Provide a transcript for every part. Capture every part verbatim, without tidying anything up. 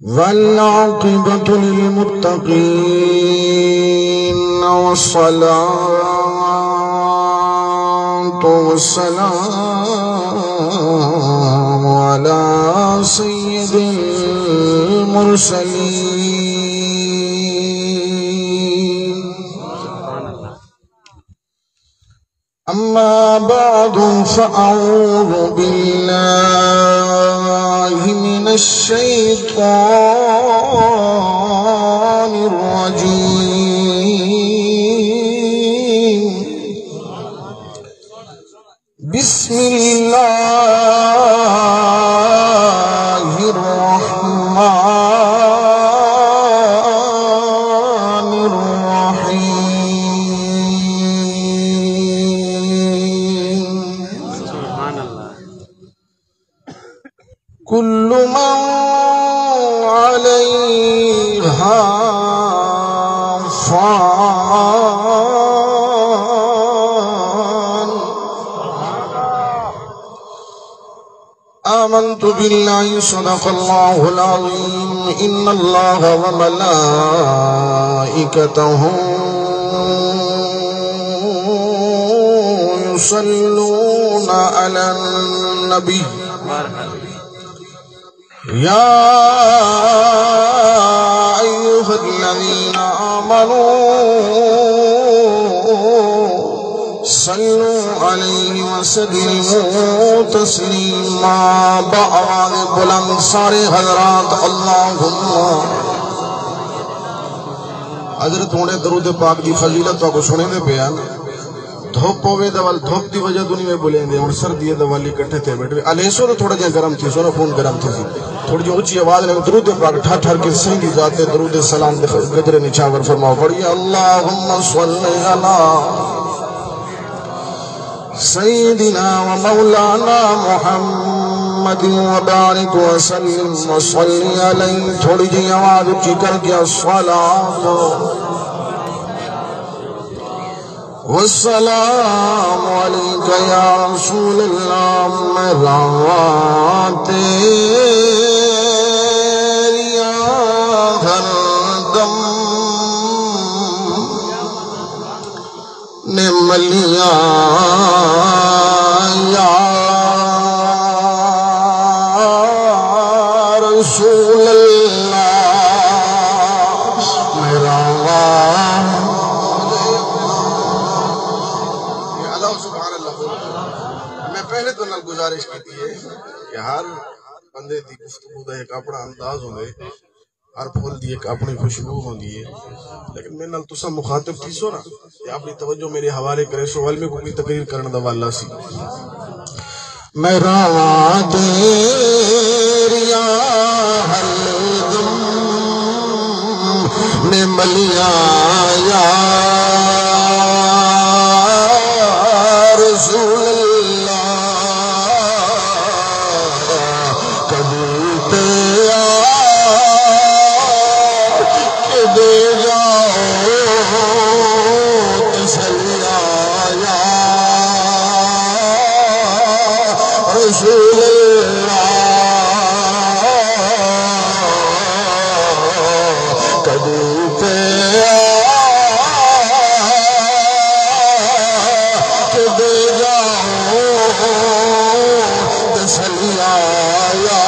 والعاقبة للمتقين، والصلاة والسلام على سيد المرسلين. أما بعد، فأعوذ بالله من الشيطان الرجيم. بسم الله الرحمن الرحيم. سبحان الله. كل من عليها فان. آمنت بالله، صدق الله العظيم. إن الله وملائكته يصلون على النبي. يا أيها الذين آمنوا صلوا عليه وسلموا تسليما. با آواز بلند سارے حضرات، اللہم. حضرت ہݨے درود پاک دی فضیلت تہاکوں سݨیندے پئے ہن۔ دھپ ہووے تاں ول دھپ دی وجہ توں نی میں ٻولیندے، ہݨ سردی ہے تاں ول اکٹھے تھے ٻیٹھے۔ الیسو تاں تھوڑا جیہا گرم تھیسو نا، خون گرم تھیسی۔ تھوڑی جیہی اچی آواز نال درود پاک ٹھر ٹھر کے سئیں دی ذات تے درود سلام دے گجرے نچھاور فرماؤ۔ پڑھیے، اللہم صل علی سیدنا و مولانا محمد وبارک وسلم وصل علیہ۔ تھوڑی جیہی آواز اچی کر کے، الصلاۃ والسلام علیک یا رسول اللہ، میں رہواں تیریاں ہر دم، نے ملیاں یا رسول اللہ، میں رہواں۔ اللہ سبحان اللہ۔ میں پہلے تو نال گزارش کیتی ہے کہ ہر بندے دی گفتگو دا ایک اپنا انداز ہوندے، ہر پھل دی ایک اپنی خوشبو ہوندی ہے، لیکن میرے نال تساں مخاطب تھیسو نا تے اپنی توجہ میرے حوالے کریسو، ول میکوں کوئی تقریر کرݨ دا ول آسی۔ میں رہواں تیریاں ہر دم، میں ملیاں یا رسول اللہ، کدی تے آ کے دے جاؤ تسلیاں یا رسول اللہ، کدی تے آ کے دے جاؤ تسلیاں یا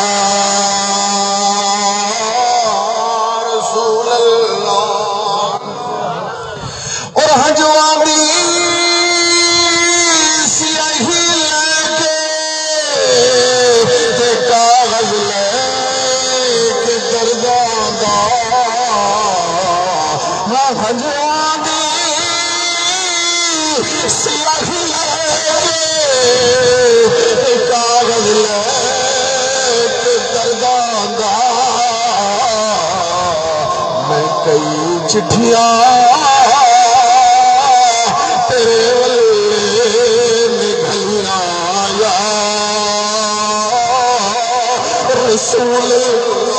رسول اللہ۔ اور ہنجواں دی سیاہی لے کے تے کاغذ لے کے درداں دا، ہاں ہنجواں دی سیاہی لے کے تے کاغذ لے کے درداں دا، میں کئی چٹھیاں تیرے ولے نکھلیاں یا رسول اللہ۔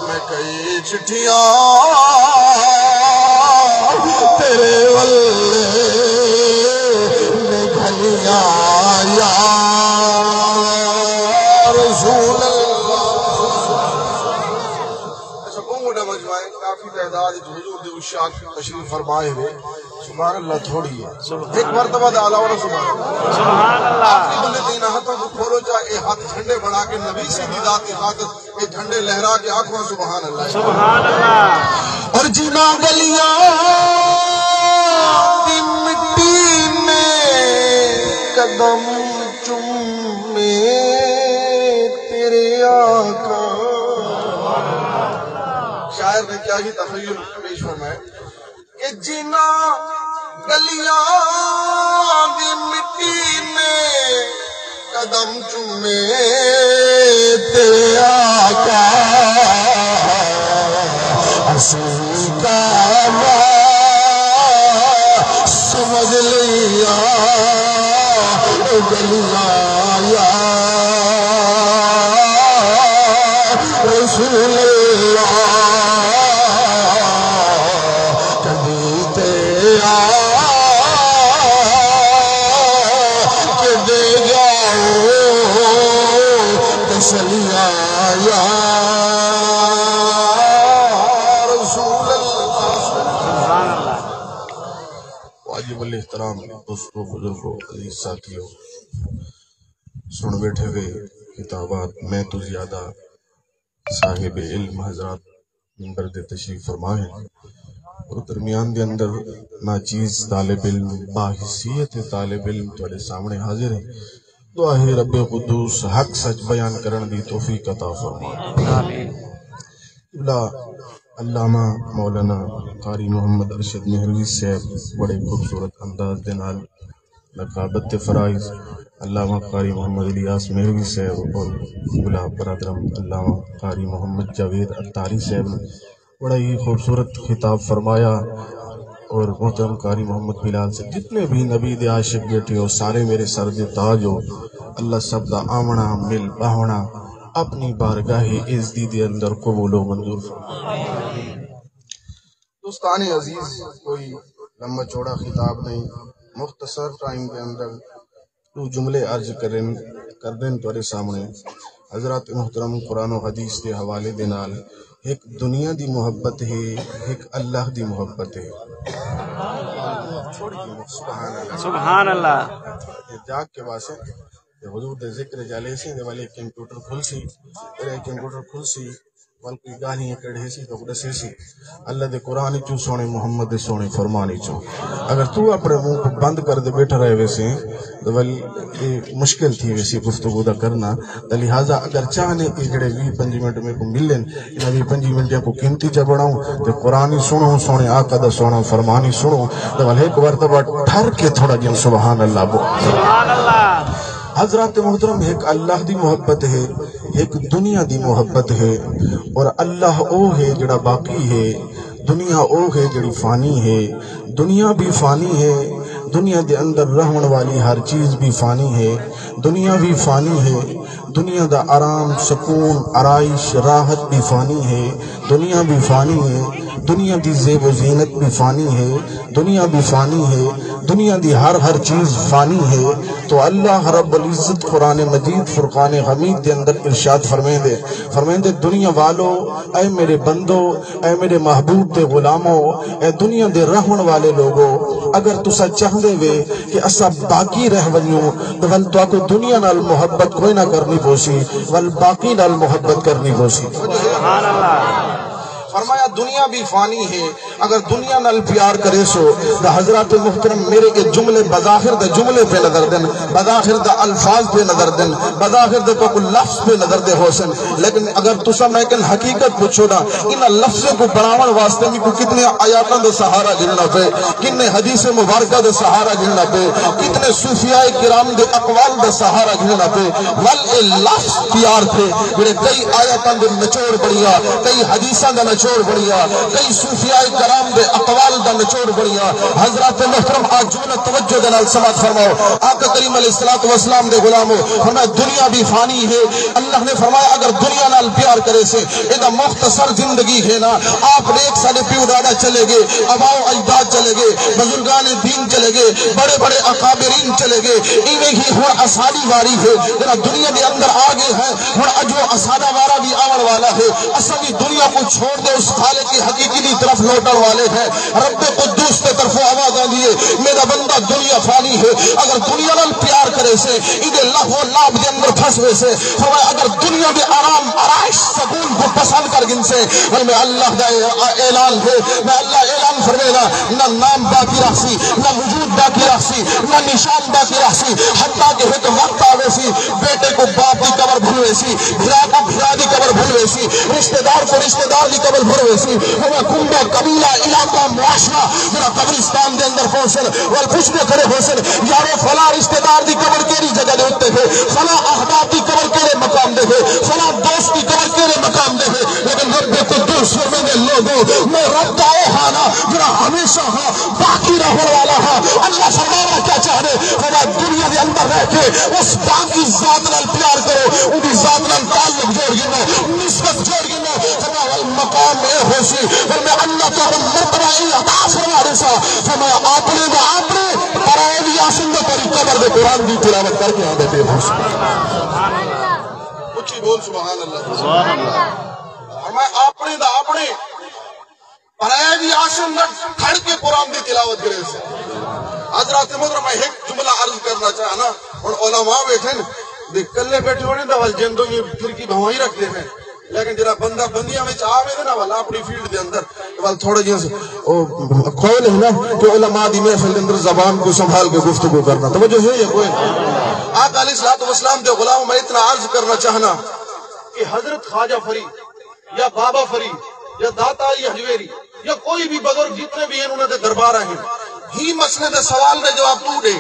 میں کئی چٹھیاں تیرے ولے نکھلیاں یا تعداد وچ حضور دے عشاق تشریف فرما ہے۔ سبحان اللہ تھوڑی ہے۔ ایک مرتبہ دا اعلیٰ والا سبحان اللہ۔ سبحان اللہ۔ آخری بندے تین ہتھاں کوں کھولو چا، اے ہتھ جھنڈے بنا کے نبی سائیں دی ذات دی خاطر اے جھنڈے لہرا کے آکھو سبحان اللہ۔ سبحان اللہ۔ اور جنہاں گلیاں دی مٹی نے قدم چومے تیرے آقا۔ شاعر نے کیا ہی تخیل پیش فرمایا کہ جنہاں گلیاں دی مٹی نے قدم چومے تیرے آقا، اسیں کعبہ سمجھ لیا گلیاں یا رسول اللہ، کدی تے آ کے دے جاؤ تسلیاں یا رسول اللہ۔ واجب الاحترام دوستو، بزرگو، عزیز ساتھیو، سن بیٹھے وے خطابات، میں تو زیادہ صاحب علم حضرات ممبر دے تشریف فرما ہیں، اور درمیان دے اندر ناچیز طالب علم، باحیثیت طالب علم تہاڈے سامنے حاضر ہیں۔ دعا ہے رب قدوس حق سچ بیان کرن دی توفیق عطا فرما۔ آمین۔ قبلہ علامہ مولانا قاری محمد ارشد مہروی صاحب بڑے خوبصورت انداز دے نال نقابت دے فرائض علامہ قاری محمد الیاس مہروی صاحب اور قبلہ برادرم علامہ قاری محمد جاوید عطاری صاحب نے بڑا ہی خوبصورت خطاب فرمایا۔ اور محترم قاری محمد بلال صاحب، جتنے بھی نبی دے عاشق بیٹھے ہو، سارے میرے سر دے تاج ہو۔ اللہ سب دا آوݨا، مل ٻاہوݨا اپنی بارگاہ عزتی دے اندر قبول و منظور فرمائے۔ دوستان عزیز، کوئی لمبا چوڑا خطاب نہیں، مختصر ٹائم دے اندر دو جملے عرض کرن، کردن تہاݙے سامنے۔ حضرات محترم، قرآن و حدیث دے حوالے دے نال ہک دنیا دی محبت ہے، ہک اللہ دی محبت ہے۔ سبحان اللہ۔ سبحان اللہ۔ جاگ کے واسطے تے حضور دے ذکر جالے سے دے والے کمپیوٹر کھل سی، تیرے کمپیوٹر کھل سی، ول کوئی ڳالھیں کڑھے سی تو ݙسے سی۔ اللہ دے قرآن چوں، سوہݨے محمد دے سوہݨے فرمان چوں۔ اگر تو اپݨے منہ کوں بند کر دے بیٹھا رہ ویسے، تے ول اے مشکل تھی ویسی گفتگو دا کرنا۔ تے لہذا اگر چاہنے کہ جڑے ویہہ پنجی منٹ میکوں ملن، انہاں ویہہ پنجی منٹیاں کوں قیمتی چا بݨاؤں، تے قرآن ہی سݨو، سوہݨے آقا دا سوہݨا فرمان ہی سݨو، تے ول ہک مرتبہ ٹھر کے تھوڑا جیہاں سبحان اللہ بول۔ سبحان اللہ۔ حضرات محترم، ہک اللہ دی محبت ہے، ہک دنیا دی محبت ہے، اور اللہ او ہے جڑا باقی ہے، دنیا او ہے جڑی فانی ہے۔ دنیا بھی فانی ہے، دنیا دے اندر رہݨ والی ہر چیز بھی فانی ہے۔ دنیا بھی فانی ہے، دنیا دا آرام، سکون، آرائش، راحت بھی فانی ہے۔ دنیا بھی فانی ہے، دنیا دی زیب و زینت بھی فانی ہے، دنیا بھی فانی ہے، دنیا دی ہر ہر چیز فانی ہے۔ تو اللہ رب العزت قرآن مجید فرقان حمید دے اندر ارشاد فرمیندے، فرمیندے، دنیا والو، اے میرے بندو، اے میرے محبوب دے غلامو، اے دنیا دے رہݨ والے لوگو، اگر تساں چاہندے وے کہ اساں باقی رہ ونڄوں، تے ول تہاکوں دنیا نال محبت کوئی نہ کرنی پوسی، ول باقی نال محبت کرنی پوسی۔ سبحان اللہ۔ فرمایا، دنیا بھی فانی ہے، اگر دنیا نال پیار کریسو، تے حضرات محترم، میرے اے جملے بظاہر دے جملے پئے نظردن، بظاہر دے الفاظ پئے نظردن، بظاہر دے تہاکوں لفظ پئے نظردے ہوسن، لیکن اگر تساں میکوں حقیقت پچھو نا، انہاں لفظاں کوں بݨاوݨ واسطے میکوں کتنیاں آیاتاں دا سہارا گھنݨا پئے، کتنے حدیث مبارکہ دا سہارا گھنݨا پئے، کتنے صوفیاء کرام دے اقوال دا سہارا گھنݨا پئے، ول اے لفظ تیار تھئے جڑے کئی آیاتاں دے نچوڑ بݨیا، کئی حدیثاں دا نچوڑ بݨیا، کئی صوفیاء کرام دے اقوال دا نچوڑ بݨیا۔ حضرات محترم، آ جملہ توجہ دے نال سماعت فرماؤ۔ آقا کریم علیہ الصلوۃ والسلام دے غلامو، فرمایا، دنیا بھی فانی ہے۔ اللہ نے فرمایا، اگر دنیا نال پیار کریسے، اے دا مختصر زندگی ہے نا۔ آپ ݙیکھ، ساݙے پیو ݙاݙا چلے ڳئے، آباء و اجداد چلے ڳئے، بزرگان دین چلے ڳئے، بڑے بڑے اکابرین چلے ڳئے۔ ایویں ہی ہݨ اساݙی واری ہے، جڑا دنیا دے اندر آ ڳئے ہیں، ہݨ اڄوں اساݙا وارا بھی آوݨ والا ہے۔ اساں بھی دنیا کوں چھوڑ دے اس خالق حقیقی دی طرف لوٹݨ والے ہیں۔ رب قدوس دے طرفوں آواز آندی ہے، میرا بندہ، دنیا فانی ہے، اگر دنیا نال پیار کریسے، ایندے لہو و لعب دے اندر پھس ویسے، فرمایا اگر دنیا دے آرام، آرائش، سکون کوں پسند کر گھنسے، ول میں اللہ دا اے-، اعلان ہے، میں اللہ اعلان فرمینا، نہ نام باقی رکھسی، نہ وجود باقی رکھسی، نہ نشان باقی رکھسی، حتیٰ کہ ہک وقت آویسی، بیٹے کوں باپ دی قبر بھلویسی، بھرا کوں بھرا دی قبر بھلویسی، رشتہ دار کوں رشتہ دار دی قبر بھلویسی۔ اوہ کنبہ، قبیلہ، علاقہ، معاشرہ جیڑھا قبرستان دے اندر پہنچسن، ول پچھدے کھڑے ہوسن، یارو، فلاں رشتہ دار دی قبر کیڑھی جگہ دے اتے ہے، فلاں احباب دی قبر کیڑھے مقام دے ہے، فلاں دوست دی قبر کیڑھے مقام دے ہے۔ لیکن رب قدوس فرمیندے، لوگو، میں رب دا او ہاں نا جیڑھا ہمیشہ ہاں، باقی رہݨ والا ہاں۔ اللہ فرمانا کیا چاہندے؟ فرمایا دنیا دے اندر رہ کے اس باقی ذات نال پیار کرو، اوندی ذات نال تعلق جوڑ گھنو، نسبت جوڑ گھنو۔ فرمایا والمقام اے ہوسی، فرمایا اللہ تہاکوں مرتبہ اے عطا فرما ݙیسا۔ فرمایا اپݨے دا اپݨے، پرائے دی آسن دا تیری قبر دے قرآن دی تلاوت کر کے آندے پئے ہوسن۔ اچھی بول سبحان اللہ۔ فرمایا اپݨے دا اپݨے، پرائے دی آسن نہ کھڑ کے قرآن دی تلاوت کریسے۔ حضرات محترم، میں ہک جملہ عرض کرنا چاہنا، ہݨ علماء بیٹھے نے، دے کلے بیٹھے ہونے دا ول جن دو یہ فرقی بھوائی رکھدے ہیں، لیکن جڑا بندہ بندیاں وچ آوے نا ول اپݨی فیلڈ دے اندر، ول تھوڑا جیہاں او کھول ہے نا کہ علماء دی محفل دے اندر زبان کوں سنبھال کے گفتگو کرنا۔ توجہ ہے یا کوئی؟ آقا علیہ الصلوۃ والسلام دے غلام، میں اتنا عرض کرنا چاہنا کہ حضرت خواجہ فرید یا بابا فرید یا داتا علی ہجویری یا کوئی بھی بزرگ جتنے بھی ہیں، انہاں دے دربار ہیں، ہی مسئلے دے سوال دے جواب توں ݙے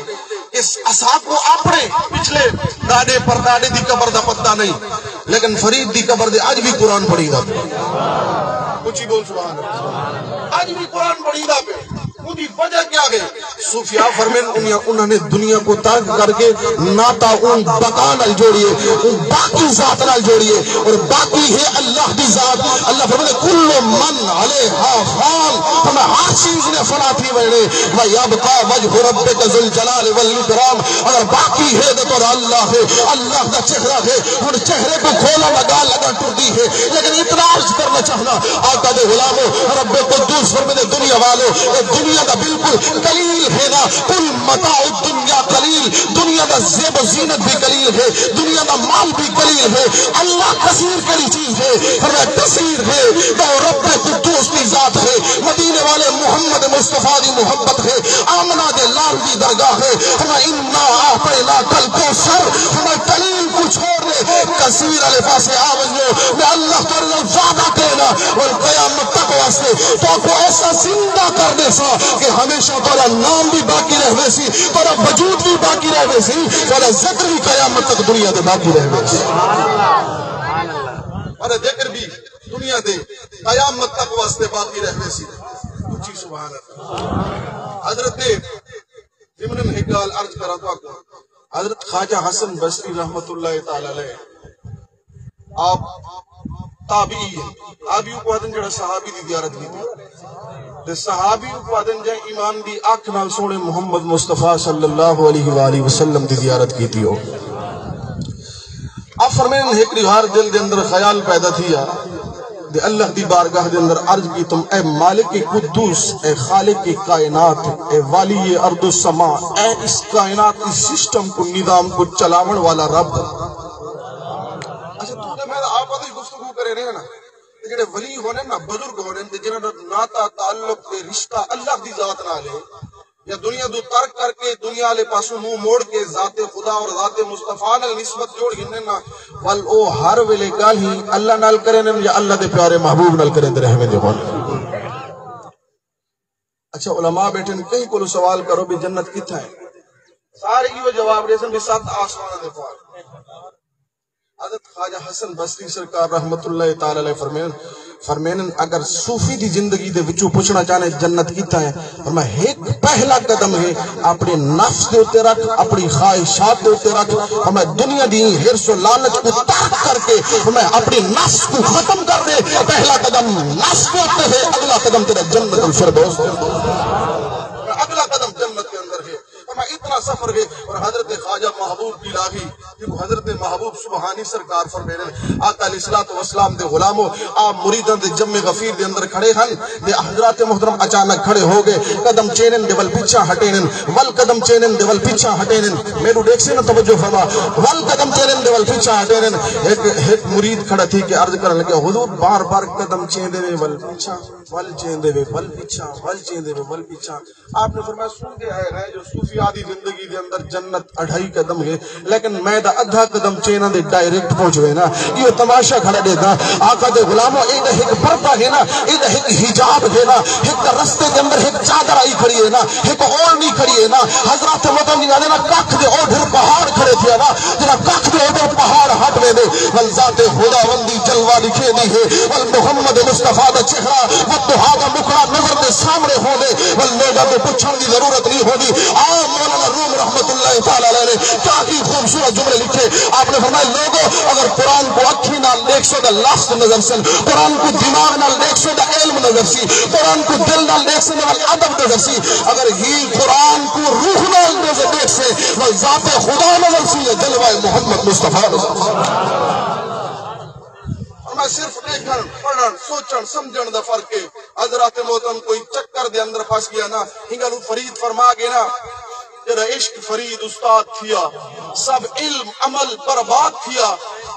کہ اساکوں اپݨے پچھلے ݙاݙے پرداݙے دی قبر دا پتہ نہیں، لیکن فرید دی قبر دے اڄ بھی قرآن پڑھیندا پئے۔ اچھی بول سبحان اللہ۔ اڄ بھی قرآن پڑھیندا پئے۔ اوندی وجہ کیا ہے؟ صوفیاء فرمین، انہاں، انہاں نے دنیا کوں ترک کر کے ناتا اوں بقا نال جوڑیے، اوں باقی ذات نال جوڑیے، اور باقی ہے اللہ دی ذات۔ اللہ فرمائے، "کل من علیہا فان"، فرمایا ہر چیز نے فنا تھی ویݨے، "ویبقی وجہ ربک ذو الجلال والاکرام"، اگر باقی ہے تو تیرا اللہ ہے، اللہ دا چہرہ ہے۔ ہݨ چہرے کوں کھولݨ دا ڳالھ اڳاں ٹردی ہے، لیکن اتنا عرض کرنا چاہنا، آقا دے غلامو، رب قدوس فرمیندے، دنیا والو، اے دنیا دا بالکل قلیل ہے نا، کل متاع الدنیا قلیل، دنیا دا زیب و زینت بھی قلیل ہے، دنیا دا مال بھی قلیل ہے۔ اللہ کثیر کیڑھی چیز ہے؟ فرمایا کثیر ہے تو رب قدوس دی ذات ہے، مدینے والے محمد مصطفیٰ دی محبت ہے، آمنہ دے لال دی درگاہ ہے۔ فرمایا انا اعطیناک الکوثر، فرمایا قلیل کوں چھوڑ ݙے، کثیر والے پاسے آ ونڄو۔ میں اللہ تہاݙے نال وعدہ کرینا، ول قیامت تک واسطے تہاکوں ایسا زندہ کر ݙیساں کہ ہمیشہ تہاݙا نام بھی باقی رہویسی، تہاݙا وجود بھی باقی رہویسی، تہاݙا ذکر بھی قیامت تک دنیا تے باقی رہویسی۔ تہاݙا ذکر بھی دنیا تے قیامت تک واسطے باقی رہویسی۔ اچھی سبحان اللہ۔ حضرت ضمن ہک ڳالھ عرض کراں تہاکوں، حضرت خواجہ حسن بصری رحمت اللہ تعالیٰ علیہ، آپ تابعی ہیں۔ تابعی کوں آہدن جڑا صحابی دی زیارت کیتی، تے صحابی کوں آہدن جے ایمان دی اکھ نال سوہݨے محمد مصطفیٰ صلی اللہ علیہ وآلہ وسلم دی زیارت کیتی ہو۔ آپ فرمین، ہک ݙیہاڑ دل دے اندر خیال پیدا تھیا، تے اللہ دی بارگاہ دے اندر عرض کیتم، اے مالک قدوس، اے خالق کائنات، اے والی ارض و سما، اے اس کائنات دی سسٹم کوں، نظام کوں چلاوݨ والا رب۔ اچھا، توں تے میں آپ دی گفتگو کرے رہے نا، تے جڑے ولی ہونے نا، بزرگ ہونے تے جنہاں دا ناتا تعلق تے رشتہ اللہ دی ذات نال ہے، یا دنیا دو ترک کر کے دنیا والے پاسوں منہ موڑ کے ذات خدا اور ذات مصطفیٰ نال نسبت جوڑ گھنن نا، ول او ہر ویلے ڳالھیں اللہ نال کریندن یا اللہ دے پیارے محبوب نال کریندے رہ ویندے ہن۔ اچھا، علماء بیٹھے نے، کہیں کولوں سوال کرو بھی جنت کتھاں ہے؟ سارے ایہو جواب ݙیسن بھی ست آسماناں دے پار۔ حضرت خواجہ حسن بصری سرکار رحمت اللہ تعالیٰ علیہ فرمین، فرمین، اگر صوفی دی زندگی دے وچوں پچھنا چاہنے جنت کتھاں ہے، فرمایا ہک پہلا قدم ہے اپنے نفس دے اتے رکھ، اپنی خواہشات دے اتے رکھ، فرمایا دنیا دی حرص و لالچ کو ترک کر کے، فرمایا اپنی نفس کو ختم کر دے۔ پہلا قدم نفس دے اتے ہے، اگلا قدم تیرا جنت الفردوس۔ اگلا قدم جنت کے اندر ہے۔ فرمایا اتنا سفر ہے اور حضرت خواجہ محبوب بلاغی حضرت محبوب سبحانی سرکار فرمیندے، آقا علیہ الصلوۃ والسلام دے غلامو، آپ مریداں دے جمع غفیر دے اندر کھڑے ہن، تے حضرات محترم اچانک کھڑے ہو گئے، قدم چینن دے ول پچھا ہٹینن، ول قدم چینن دے ول پچھا ہٹینن۔ میرے ڈیکھ سے نا، توجہ فرما، ول قدم چینن دے ول پچھا ہٹینن۔ ایک، ایک مرید کھڑا تھی کے عرض کرن لگا، حضور، بار بار قدم چیندے وے ول پچھا، ول چیندے وے ول پچھا، ول چیندے وے ول پچھا۔ آپ نے فرمایا، سن کے حیران ہے جو صوفیاء دی زندگی دے اندر جنت اڑھائی قدم ہے، لیکن میں دا ادھا قدم چیناں دے ڈائریکٹ پہنچ وینا۔ ایہو تماشا کھڑا ݙیکھدا۔ آقا دے غلامو، اے دا ہک پردہ ہے نا، اے دا ہک حجاب ہے نا، ہک دا رستے دے اندر ہک چادر آئی کھڑی ہے نا، ہک اوڑھنی کھڑی ہے نا۔ حضرات وطن دی آندے نا، ککھ دے اوڈھر پہاڑ کھڑے تھیا نا، جڑا ککھ دے اوڈھر پہاڑ ہٹ ویندے، ول ذات خداوندی جلوہ ݙکھیندی ہے، ول محمد مصطفیٰ دا چہرہ، والضحیٰ دا مکھڑا نظر دے سامنے ہوندے، ول لوگاں کوں پچھݨ دی ضرورت نہیں ہوندی۔ آ مولانا روم رحمت اللہ تعالیٰ علیہ نے کیا ہی خوبصورت جملے لکھے۔ آپ نے فرمایا، لوگو، اگر قرآن کوں اکھیں نال ݙیکھسو تاں لفظ نظر سن، قرآن کوں دماغ نال ݙیکھسو تاں علم نظر سی، قرآن کوں دل نال ݙیکھسو تاں ادب نظر سی۔ اگر ہی قرآن کوں روح نال نظر ݙیکھسے، ول ذات خدا نظر سی یا جلوہ محمد مصطفیٰ نظر سی۔ اور میں صرف ݙیکھݨ، پڑھݨ، سوچݨ، سمجھݨ دا فرق ہے۔ حضرات محترم، کوئی چکر دے اندر پھس ڳیا نا، انہاں نوں فرید فرما ڳئے نا، جڑا عشق فرید استاد تھیا، سب علم عمل برباد تھیا،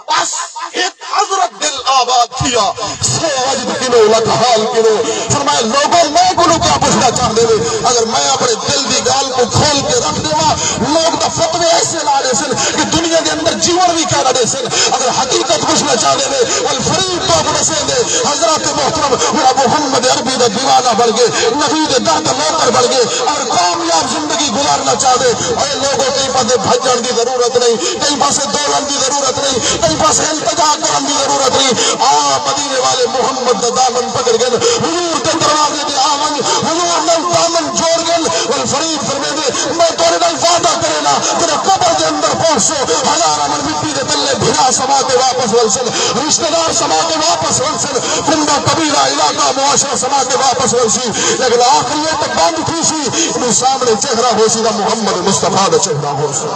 بس ہک حضرت دل آباد تھیا، سو وجد کنوں لکھ حال کنوں۔ فرمایا، لوگو، میں کولوں کیا پچھݨا چاہندے وے؟ اگر میں اپݨے دل دی ڳالھ کوں کھول کے رکھ ݙیواں، لوگ تاں فتوے ایسے لا ݙیسن کہ دنیا دے اندر جیوݨ وی کائنا ݙیسن۔ اگر حقیقت پچھݨا چاہندے وے، ول فرید تہاکوں ݙسیندے۔ حضرات محترم، جڑا محمد عربی دا دیوانہ بݨ ڳئے، نبی دے در دا نوکر بݨ ڳئے، اگر کامیاب زندگی گزارݨا چاہندے، اے لوگو، کہیں پاسے بھڄݨ دی ضرورت نہیں، کہیں پاسے دوڑݨ دی ضرورت نہیں، کہیں پاسے التجا کرݨ دی ضرورت نہیں۔ آ مدینے والے محمد دا دامن پکڑ ڳن، حضور دے دروازے تے آ ونڄ، حضور نال دامن جوڑ ڳن۔ ول فرید فرمیندے، میں تیرے نال وعدہ کرینا، تیرے قبر دے اندر پہنچسو، ہزار امر مٹی دے تلے بھرا سما تے واپس ولسن، رشتہ دار سما تے واپس ولسن، کنڈا قبیلہ علاقہ معاشرہ سما تے واپس ولسی، لیکن آخری تے بند تھی سی، نوں سامنے چہرہ ہو سی دا محمد مصطفیٰ دا چہرہ ہو سی۔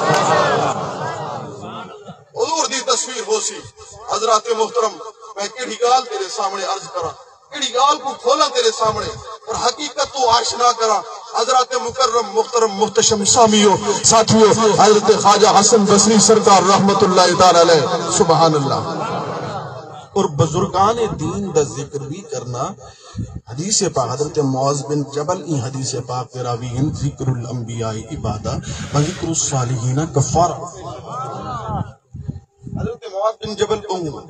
حضور دی تصویر ہو سی۔ حضرات محترم، میں کیڑھی ڳالھ تیرے سامنے عرض کراں؟ کیڑھی ڳالھ کوں کھولاں تیرے سامنے اور حقیقت توں آشنا کراں؟ حضرات مکرم، محترم، محتشم سامیو، ساتھیو، حضرت خواجہ حسن بصری سرکار رحمت اللہ تعالیٰ علیہ، سبحان اللہ۔ اور بزرگان دین دا ذکر بھی کرنا۔ حدیث پاک، حضرت معاذ بن جبل ایں حدیث پاک دے راوی ہن، ذکر الانبیاء عبادہ و ذکر الصالحین کفارہ۔ حضرت معاذ بن جبل اوں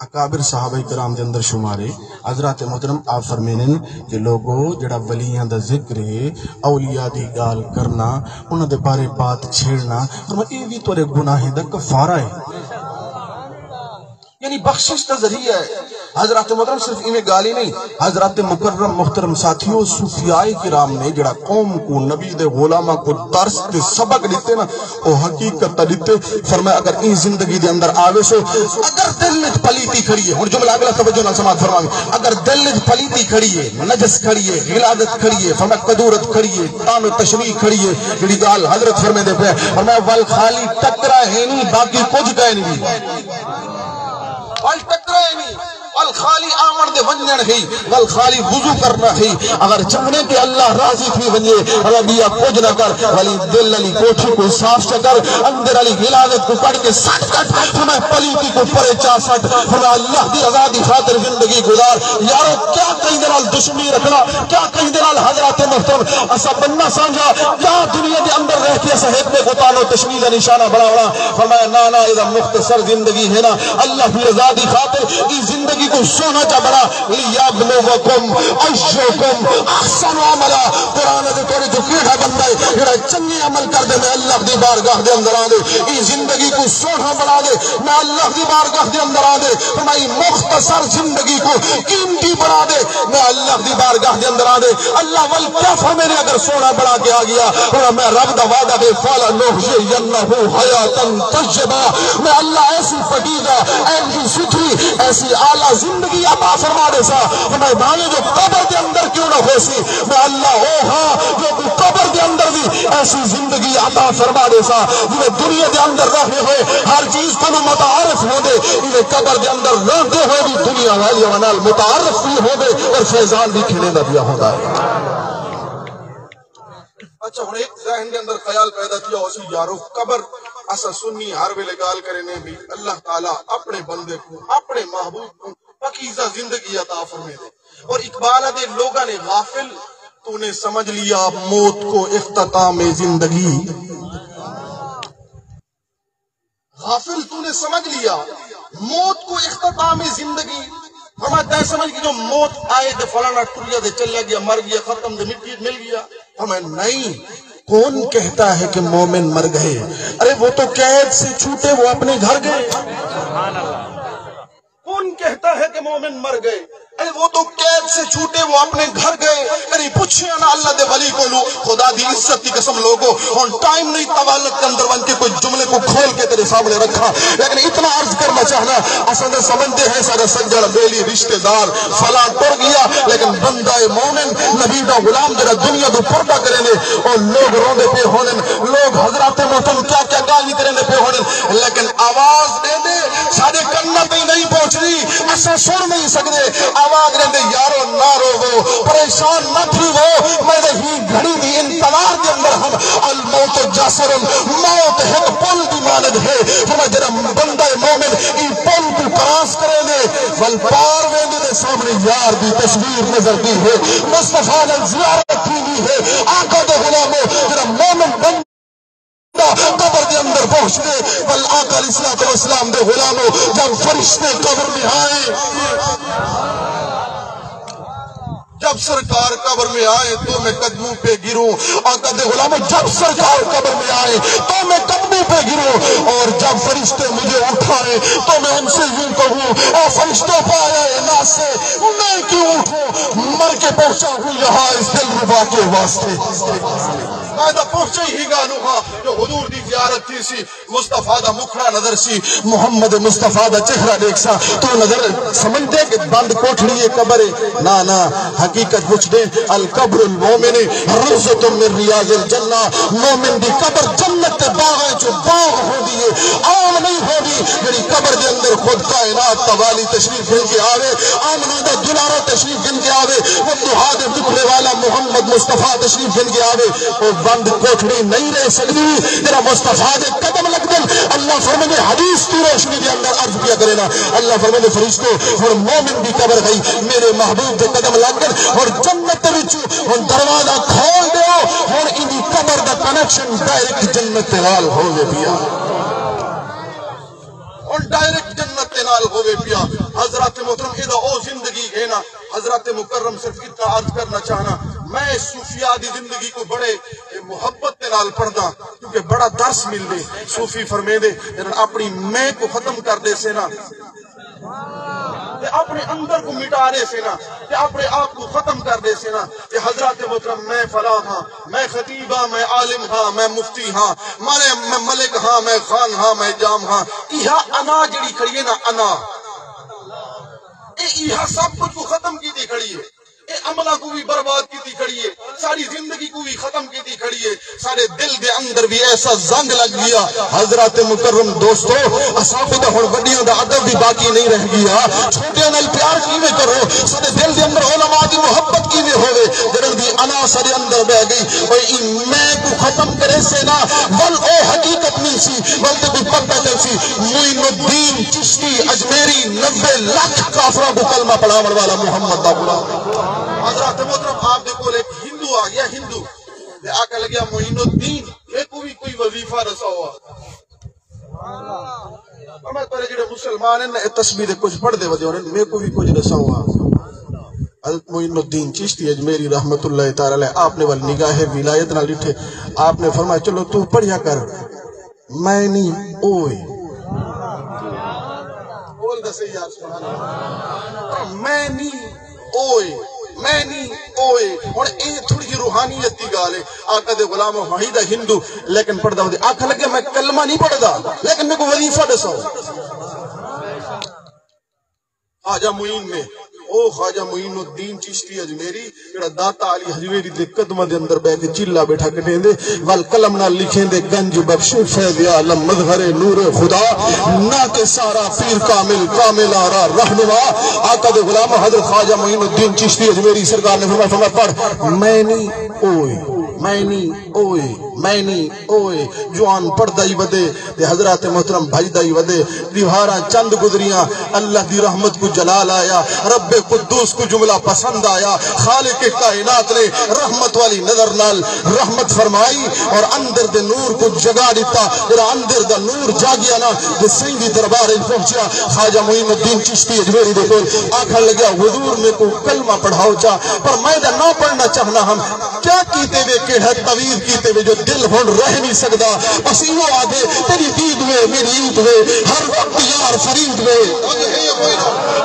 اکابر صحابہ کرام دے اندر شمار ہے۔ حضرات محترم، آپ فرمیندن کہ لوگو، جڑا ولیاں دا ذکر ہے، اولیاء دی ڳالھ کرنا، انہاں دے بارے بات چھیڑنا، فرمایا، اے وی تہاݙے گناہیں دا کفارہ ہے، یعنی بخشش دا ذریعہ ہے۔ حضرات محترم، صرف ایویں ڳالھ ہی نہیں، حضرات مکرم محترم ساتھیو، صوفیاء کرام نے جڑا قوم کو، نبی دے غلاماں کو درس تے سبق ݙتے نا، او حقیقت تاں ݙتے۔ فرمایا، اگر ایں زندگی دے اندر آ ویسو، اگر دل وچ پلیتی کھڑی ہے، ہݨ جملہ اڳلا توجہ نال سماعت فرماوے، اگر دل وچ پلیتی کھڑی ہے، نجس کھڑی ہے، غلاظت کھڑی ہے، فرمایا، کدورت کھڑی ہے، طعن و تشنیع کھڑی ہے، جڑی ڳالھ حضرت فرمیندے پئے، فرمایا، ول خالی ٹکرا ہے نہیں، باقی کجھ کائے نہیں۔ ول ٹکرا ہے نہیں۔ ول خالی آوݨ تے ونڄݨ ہئی، ول خالی وضو کرݨا ہئی۔ اگر چاہندیں کہ اللہ راضی تھی ونڄے، اگر ٻیا کجھ نہ کر، ولی دل آلی کوٹھی کوں صاف چا کر، اندر آلی غلاظت کوں کڈھ کے سٹ کڈھ، فرمایا پلیتی کوں پرے چا سٹ، فرمایا اللہ دی رضا دی خاطر زندگی گزار۔ یارو، کیا کہیں دے نال دشمنی رکھݨا، کیا کہیں دے نال؟ حضرات محترم، اساں بننا سانجھا، کیا دنیا دے اندر رہ کے اساں ہک ٻئے کوں طعن و تشنیع دا نشانہ بݨاوݨا؟ فرمایا، نہ، نہ، اے دا مختصر زندگی ہے نا، اللہ دی رضا دی خاطر ایں زندگی کوں سوہݨا چا بݨا۔ لیبلوکم ایکم احسن عملا۔ قرآن دے، تہاݙے چوں کیڑھا بندہ ہے جڑا چنڳے عمل کردے، میں اللہ دی بارگاہ دے اندر آندے ایں زندگی کوں سوہݨا بݨا دے، میں اللہ دی بارگاہ دے اندر آندے، فرمائی مختصر زندگی کوں قیمتی بݨا دے، میں اللہ دی بارگاہ دے اندر آندے۔ اللہ ول کیا فرمیندے، اگر سوہݨا بݨا کے آ ڳیا، ہݨ میں رب دا وعدہ ہے، فلنحیینہ حیاتا طیبہ، میں اللہ ایسی پاکیزہ، ایسی ستھری، ایسی اعلیٰ زندگی عطا فرما ݙیساں۔ فرمایا، بھاویں جو قبر دے اندر کیوں نہ ہوسی، میں اللہ او ہاں جو توں قبر دے اندر وی ایسی زندگی عطا فرما ݙیساں۔ جیویں دنیا دے اندر رہندے ہوئے ہر چیز کنوں متعارف ہوندے، ایویں قبر دے اندر رہندے ہوئے وی دنیا والیاں نال متعارف وی ہوندے اور فیضان وی کھلیندا پیا ہوندا ہے۔ اچھا، ہݨ ہک ذہن دے اندر خیال پیدا تھیا ہوسی، یارو، قبر، اساں سنی ہر ویلے ڳالھ کریندے ہیں بھئی اللہ تعالیٰ اپݨے بندے کوں، اپݨے محبوب کوں پاکیزہ زندگی عطا فرمیندے۔ اور اقبال آہدے، لوگاں نے غافل، تو نے سمجھ لیا موت کو اختتام زندگی۔ غافل، تو نے سمجھ لیا موت کو اختتام زندگی۔ فرمایا، تیں سمجھ گئے جو موت آئے تے فلانا ٹریا تے چلیا گیا، مر گیا، ختم تے مٹی مل گیا۔ فرمایا، نہیں، کون کہتا ہے کہ مومن مر گئے؟ ارے وہ تو قید سے چھوٹے، وہ اپنے گھر گئے۔ کون کہتا ہے کہ مومن مر گئے؟ اے وہ تو قید سے چھوٹے، وہ اپنے گھر گئے۔ کہیں پچھیا نہ اللہ دے ولی کولوں۔ خدا دی عزت دی قسم لوگو، ہݨ ٹائم نہیں طوالت دے اندر ونڄ کے کوئی جملے کو کھول کے تیرے سامنے رکھاں، لیکن اتنا عرض کرنا چاہنا، اساں تاں سمجھدے ہیں ساݙا سڄݨ، ٻیلی، رشتہ دار فلاں ٹر ڳیا، لیکن بندہ مومن، نبی دا غلام جیڑھا دنیا توں پردہ کریندے، او لوگ روندے پئے ہوندن، لوگ حضرات محترم کیا کیا ڳالھیں کریندے پئے ہوندن، لیکن آواز ݙیندے ساݙے کناں تئیں نہیں پہنچدی، اساں سݨ نہیں سڳدے۔ آواز ݙیندے، یارو نہ روو، پریشان نہ تھیوو، میں تاں ہی گھڑی دی انتظار دے اندر ہم، الموت جسر، موت ہک پل دی مانند ہے۔ فرمایا، جیڑھا بندہ مومن ایں پل کوں کراس کریندے، ول پار ویندے تے سامݨے یار دی تصویر نظر دی ہے، مصطفیٰ نال زیارت تھیندی ہے۔ آقا دے غلامو، جیڑھا مومن بندہ قبر دے اندر پہنچدے، ول آقا علیہ الصلوۃ والسلام دے غلامو، جب فرشتے قبر میں آئے، جب سرکار قبر میں آئے تو میں قدموں پہ گروں۔ آقا دے غلامو، جب سرکار قبر میں آئے تو میں قدموں پہ گروں، اور جب فرشتے مجھے اٹھائے تو میں ان سے یوں کہوں، اے فرشتوں، پایا ہے ناز سے، میں کیوں اٹھوں؟ مر کے پہنچا ہوں یہاں اس دلربا کے واسطے۔ میں تاں پہنچا ہی ڳالھوں ہاں جو حضور دی زیارت تھیسی، مصطفیٰ دا مکھڑا نظرسی، محمد مصطفیٰ دا چہرہ ݙیکھساں، توں نظر سمجھدے کہ بند کوٹھڑی ہے، قبر ہے؟ نہ، نہ، حقیقت پچھدے، القبر المومن روضۃ من ریاض الجنہ، مومن دی قبر جنت دے باغاں چوں باغ ہوندی ہے، عام نہیں ہوندی۔ جیڑھی قبر دے اندر خود کائنات دا والی تشریف گھن کے آوے، آمنہ دا دلارا تشریف گھن کے آوے، والضحیٰ دے مکھڑے والا محمد مصطفیٰ تشریف گھن کے آوے، او بند کوٹھڑی نہیں رہ سڳدی۔ جیڑھا مصطفیٰ دے قدم لڳدن، اللہ فرمیندے، حدیث دی روشنی دے اندر عرض پیا کرینداں، اللہ فرمیندے، فرشتو، ہݨ مومن دی قبر ڳئی، میرے محبوب دے قدم لڳ ڳن، ہݨ جنت دے وچوں ہݨ دروازہ کھول ݙیو، ہݨ ایندی قبر دا کنیکشن ڈائریکٹ جنت دے نال ہووے پیا۔ ہݨ ڈائریکٹ جنت دے نال ہووے پیا۔ حضرات محترم، اے دا او زندگی ہے نا۔ حضرات مکرم، صرف اتنا عرض کرنا چاہنا، میں صوفیاء دی زندگی کو بڑے محبت دے نال پڑھدا، کیونکہ بڑا درس ملدے۔ صوفی فرمیندے، جݙݨ اپݨی میں کو ختم کر ݙیسے نا، تے اپݨے اندر کو مٹا ݙیسے نا، تے اپݨے آپ کو ختم کر ݙیسے نا، تے حضرات محترم، میں فلاں ہاں، میں خطیب ہاں، میں عالم ہاں، میں مفتی ہاں، میں، میں ملک ہاں، میں خان ہاں، میں جام ہاں۔ ایہا انا جیڑھی کھڑی ہے نا، انا، اے ایہا سب کجھ کو ختم کیتی کھڑی ہے۔ اے عملاں کو بھی برباد کیتی کھڑی ہے، ساری زندگی کو بھی ختم کیتی کھڑی ہے۔ ساݙے دل دے اندر بھی ایسا زنگ لڳ ڳیا۔ حضرات مکرم دوستو، اساں کوں تاں ہݨ وݙیاں دا ادب بھی باقی نہیں رہ ڳیا۔ چھوٹیاں نال پیار کیویں کرو؟ ساݙے دل دے اندر علماء دی محبت کیویں ہووے؟ جݙݨ دی انا ساݙے اندر ٻہہ ڳئی۔ اوئے ایں میں کوں ختم کریسے نا، ول او حقیقت ملسی، ول تیکوں پتہ چلسی۔ معین الدین چشتی اجمیری نوے لکھ کافراں کوں کلمہ پڑھاوݨ والا محمد دا غلام۔ حضرات محترم، آپ دے کول ہک ہندو آ ڳیا، ہندو، تے آکھݨ لڳیا، معین الدین، میکوں وی کوئی وظیفہ ݙساؤ۔ فرمایا، تہاݙے جیڑھے مسلمان ہن، اے تسبیح دے کجھ پڑھدے ودے ہوندن، میکوں وی کجھ ݙساؤ۔ حضرت معین الدین چشتی اجمیری رحمت اللہ تعالیٰ علیہ آپ نے ول نگاہ ولایت نال ݙٹھے، آپ نے فرمایا، چلو توں پڑھیا کر، میں نہیں اوئے۔ بول دے صحیح یار، سبحان اللہ۔ میں نہیں اوئے، میں نہیں اوئے۔ ہݨ اے تھوڑی جی روحانیت دی ڳالھ ہے۔ آقا دے غلام، ہاں ہی دا ہندو، لیکن پڑھدا ودے۔ آکھݨ لڳے، میں کلمہ نہیں پڑھدا، لیکن میکوں وظیفہ ݙساؤ۔ خواجہ معین نے، او خواجہ معین الدین چشتی اجمیری، جڑا داتا علی ہجویری دے قدماں دے اندر بہ کے چلا بیٹھا کٹیندے، ول قلم نال لکھیندے، گنج بخش فیض عالم مظہر نور خدا، نہ کہ سارا پیر کامل، کامل آرا رہنما۔ آقا دے غلام حضرت خواجہ معین الدین چشتی اجمیری سرکار نے فرمایا، فرمایا، پڑھ، میں نہیں اوئے، میں نہیں اوئے، میں نہیں اوئے۔ جوان پڑھدا ہی ودے تے حضرات محترم بھجدا ہی ودے۔ ݙیہاڑاں چند گزریاں، اللہ دی رحمت کوں جلال آیا، رب قدوس کوں جملہ پسند آیا۔ خالق کائنات نے رحمت والی نظر نال رحمت فرمائی اور اندر دے نور کوں جگا ݙتا۔ جڑا اندر دا نور جاگیا نا، تے سئیں دی دربار وچ پہنچیا۔ خواجہ معین الدین چشتی اجمیری دے کول آکھݨ لڳیا، حضور، میکوں کلمہ پڑھاؤ چا، پر میں تاں نہ پڑھنا چاہنا ہم۔ کیا کیتے وے، کیڑھا تعویذ کیتے وے جو دل ہݨ رہ نہیں سڳدا؟ بس ایہو آہدے، تیݙی دید وے، میݙی عید وے، ہر وقت یار فرید وے۔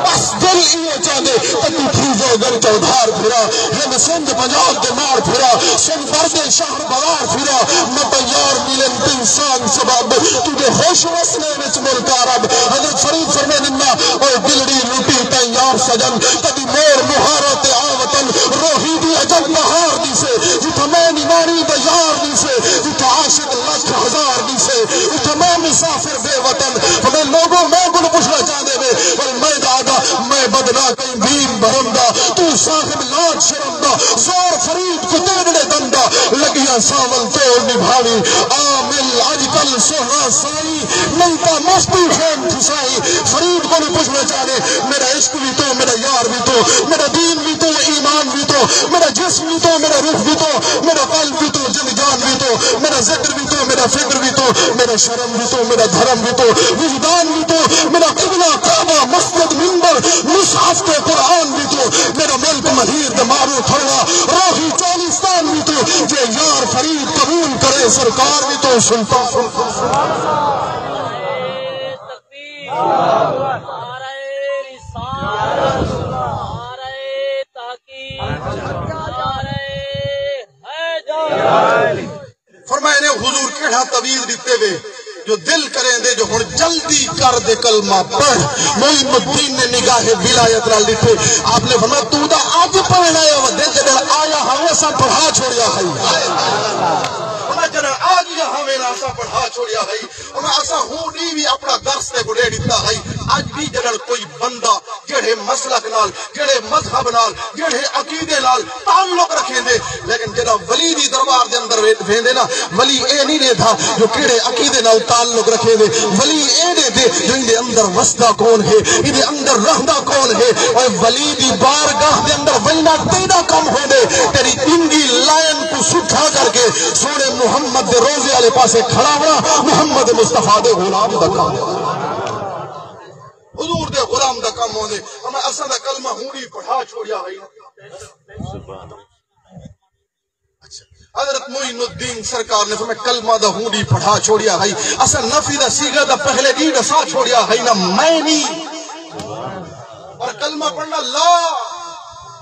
بس دل ایہو چاہندے، تیکوں تھیوے ڳن چودھار پھرا، ہن سندھ پنجاب دے مار پھرا، سن بر دے شہر بازار پھرا، مت یار ملن تن سان سبب، تیݙے خوش وسنے وچ ملک عرب۔ حضرت فرید فرمیندن، او دلڑی لٹی تیں یار سڄݨ، کدی موڑ مہارا تے آ وطن، روہی دی عجب بہار ݙیسے، جتھاں میں نماݨی دا یار ݙیسے، جتھاں عاشق لکھ ہزار ݙیسے، اتھاں میں مسافر بے وطن۔ فرمائے، لوگو، میں کوں پچھݨا چاہندے وے، پر میں تاں آہداں، میں بدلا کہیں دین بھرم دا، توں صاحب لاج شرم دا، زور فرید کوں تیݙے دم دا، لڳیاں سانول توڑ نبھاویں، آ مل اڄ کل سوہݨا سائیں، نہیں تاں مفتی خون کھسائی۔ فرید کوں پچھݨا چاہندے، میݙا عشق وی توں، میݙا یار وی توں، میݙا دین وی توں، ایمان وی توں، میݙا جسم وی توں، میݙا روح وی توں، میݙا قلب وی توں، جند جان وی توں، میݙا ذکر وی توں، میݙا فکر وی توں، میݙا شرم وی توں، میݙا دھرم وی توں، وجدان وی توں، میݙا قبلہ کعبہ، مسجد، ممبر، مصحف تے قرآن وی توں، میݙا ملک مہیر دے ماروں تھڑا، روہی چولستان وی توں، جے یار فرید قبول کرے سرکار وی توں، سلطان۔ تکبیر، نعرہ رسالت، نعرہ تحقیق، نعرہ حیدر۔ فرمائے نے، حضور کیڑھا تعویذ ݙتے وے جو دل کریندے جو ہݨ جلدی کر تے کلمہ پڑھ۔ معین الدین نے نگاہ ولایت نال ݙٹھے، آپ نے فرمایا، توں تاں اڄ پڑھݨ آیا ودیں، جݙݨ آیا ہاویں اساں پڑھا چھوڑیا ہئی۔ فرمایا، جݙݨ آ ڳیا ہاویں نا اساں پڑھا چھوڑیا ہئی۔ انہاں اساں ہوں ݙینہہ وی اپݨا درس تیکوں ݙے ݙتا ہئی۔ اڄ وی جݙݨ کوئی بندہ جیڑھے مسلک نال، جیڑھے مذہب نال، جیڑھے عقیدے نال تعلق رکھیندے، لیکن جݙاں ولی دی دربار دے اندر وے-، ویندے نا، ولی اے نہیں ݙیہدا جو کیڑھے عقیدے نال تعلق رکھیندے، ولی اے ݙیہدے جو ایندے اندر وسدا کون ہے، ایندے اندر رہندا کون ہے۔ اوئے ولی دی بارگاہ دے اندر ونڄݨا تیݙا کم ہوندے، تیݙی ݙنگی لائن کوں سدھا کر کے سوہݨے محمد دے روضے والے پاسے کھڑاوݨا محمد مصطفیٰ دے غلام دا کم ہے۔ حضور دے غلام دا کم ہوندے۔ فرمایا، اساں دا کلمہ ہونی پڑھا چھوڑیا ہئی۔ اچھا، حضرت معین الدین سرکار نے فرمایا، کلمہ دا ہونی پڑھا چھوڑیا ہئی۔ اساں نفی دا صیغہ دا پہلے ݙینہہ ݙسا چھوڑیا ہئی نا، میں نہیں۔ اور کلمہ پڑھنا لا